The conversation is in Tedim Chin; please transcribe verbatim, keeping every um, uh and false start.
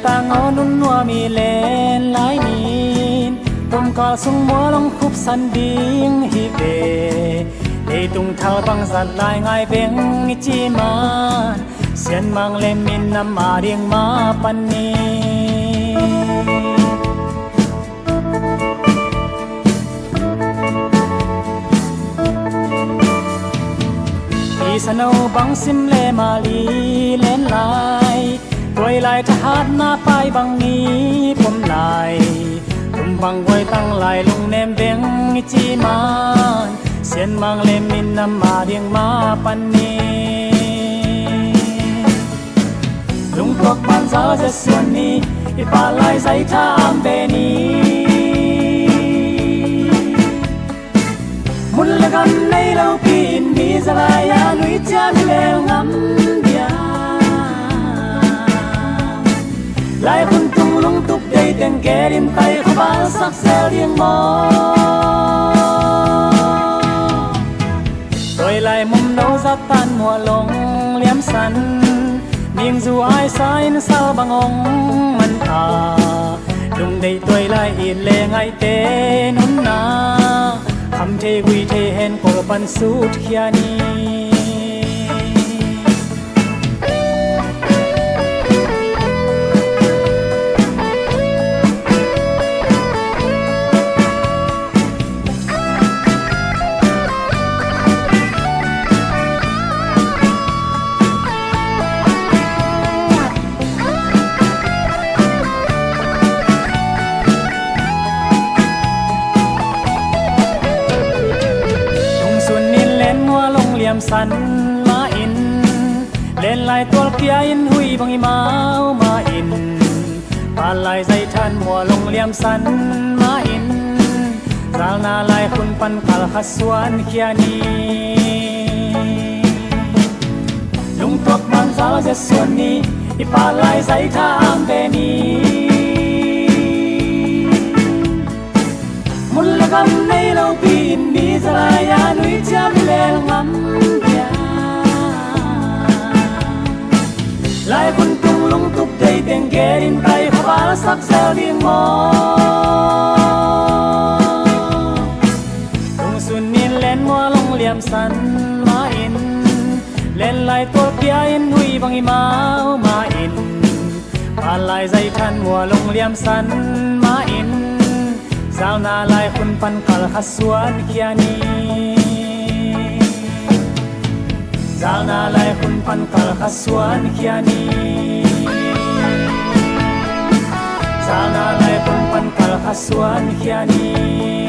Tang aw, nunnuam i len lai ni in, tomkal sung mual hong khupsan ding hi ve. Leitung thal bangzah lai ngai veng i cih man, Sianmang le minam ading mah pan ni. Kisa no bang sim le mali len lai, tuai lai thahatna pai bang ni pom lai, tum bang guai tang lai lungnem veng i cih man, Sianmang le minam ading mah pan ni. Lungtuak banzal zia suan ni, i pah lai zai tha am ve ni. Mun le gam nei lo pi in mi za lai a nuiciam i lel ngam dia. Lai khun tung lungtup dei teng ke din tai khuval sak sel ding maw. Tuai lai mum no zat tan mual hong liamsan, ningzu aisa in sal bang hong man a, lungdeih tuai lai it le ngaihte nunna, kham thei gui thei hen kol pan sut khia ni. Tungsun in len mual hong liamsan mah in, len lai tual pia in hui bang i mau mah in, pah lai zai than mual hong liamsan mah in, zalna lai khun pan kal kha suan khia ni. Lungtuak banzal zia suan ni, i pah lai zai tha am ve ni. Mun le gam nei lo pi in mi za lai a nuiciam i lel ngam dia. Lai khun tung lungtup dei teng ke din tai khuval sak sel ding maw. Tungsun in len mual hong liamsan mah in, len lai tual pia in hui bang i mau mah in, pah lai zai than mual hong liamsan mah in, zalna lai khun pan kal kha suan khia ni. Zalna lai khun pan kal kha suan khia ni. Zalna lai khun pan kal kha suan khia ni.